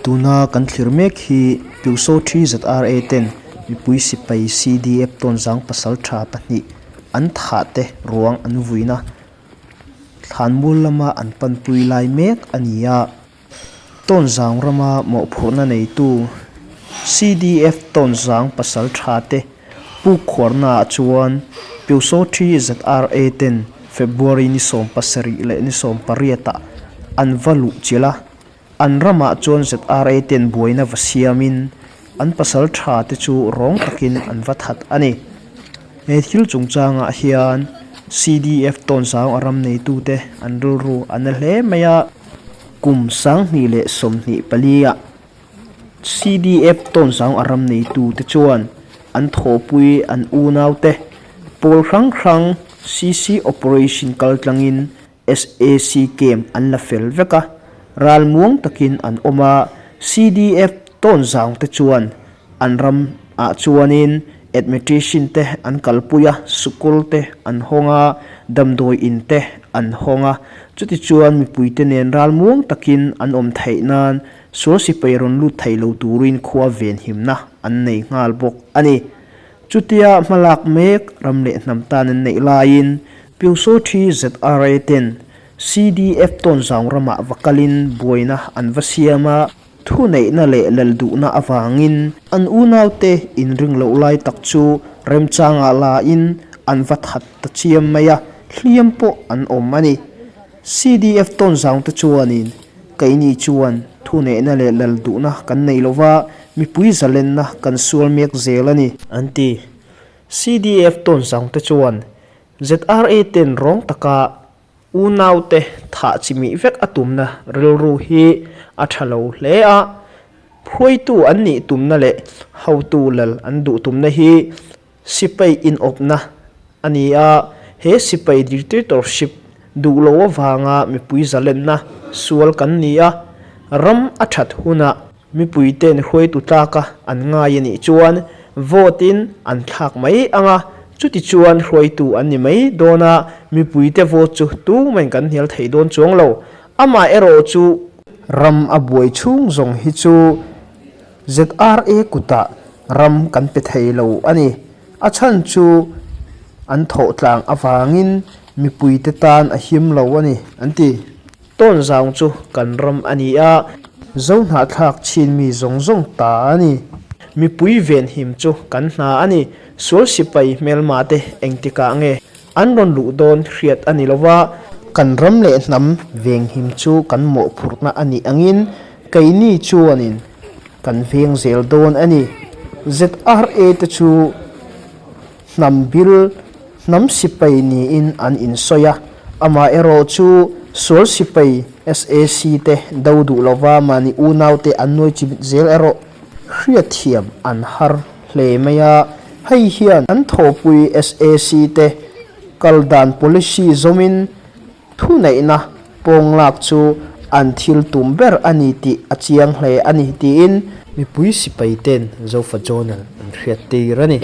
Tuna kan thlir mek hi Pyusawthi ZRA ten mipui sipai CDF tawnzang pasal tha pahnih an thah te ruang an vuina thlanmual lama an panpui lai mek a ni a. Tawnzang rama mawhphurhna neitu CDF tawnzang pasal tha te puk khuarnaah chuan Pyusawthi ZRA ten February ni 17 leh ni 18 ah an va luh chilh a. An ramah chuan ZRA ten buaina va siamin an pasal tha te chu rawng takin an va that a ni. He thil chungchangah hian CDF tawnzau a ram neitute an rilru a na hle mai a. Kum 2024 ah CDF tawnzau a ram neitute chuan an thawhpui an unaute pawl hrang hrang CC operation kaltlangin SAC camp an la fel vek a, ralmuang takin an awm a, CDF tawnzang te chuan an ram ah chuanin administration te an kalpui a, sikul te an hawng a, damdawi in te an hawng a, chuti chuan mipui te nen ralmuang takin an awm theih nan sual sipai rawn lut thei lo turin khua venhimna an nei nghal bawk a ni. Chutia hmalak mek ram leh hnam tan an neih laiin Pyusawthi ZRA ten CDF tawnzau ramah va kalin buaina an va siam a, thuneihna leh lalduhna avangin an unaute inring loh lai tak chu remchangah lain an va that ta chiam mai a, hliam pawh an awm a ni. CDF tawnzaute chuanin keini chuan thuneihna leh lalduhna kan nei lova, mipui zalenna kan sual mek zel a ni, an ti. CDF tawnzaute chuan ZRA ten rawng taka unaute thah chimih vek a tumna rilru hi a tha lo hle a, hruaitu an nih tumna leh hotu lal an duh tumna hi sipai inawpna a ni a, he sipai dictatorship duh lo avanga mipui zalenna sual kan ni a, ram a that hunah Mipuite'n hruaitu tlaka an ngai a nih chuan vote in an thlak mai ang a, chuti chuan hruaitu an ni mai dawn a, mipuite vote chu tumahin kan hnial thei dawn chuang lo. Amah erawh chu ram a buai chhung zawng hi chu ZRA kutah ram kan pe thei lo a ni. A chhan chu an thawh tlang avangin mipuite tan a him lo a ni, an ti. Tawnzang chu kan ram a ni a, Zohnahthlak chhin mi zawng zawng ta a ni. Mipui venhim chu kan hna a ni. Sual sipai hmelma te engtikah nge an rawn luh dawn hriat a ni lova, kan ram leh hnam venghim chu kan mawhphurhna a nih angin keini chuanin kan veng zel dawn a ni. ZRA te chu Hnam bil, hnam sipai niin an insawi a, amaherawh chu sual sipai SAC te do duh lova mahni unaute an nuai chimit zel erawh hriatthiam an har hle mai a, hei hian an thawhpui SAC te kal dan policy zawmin Thuneihna pawnglak chu an thil tum ber a ni tih a chiang hle a ni tiin mipui sipaite'n Zofa Journal an hriattir a ni.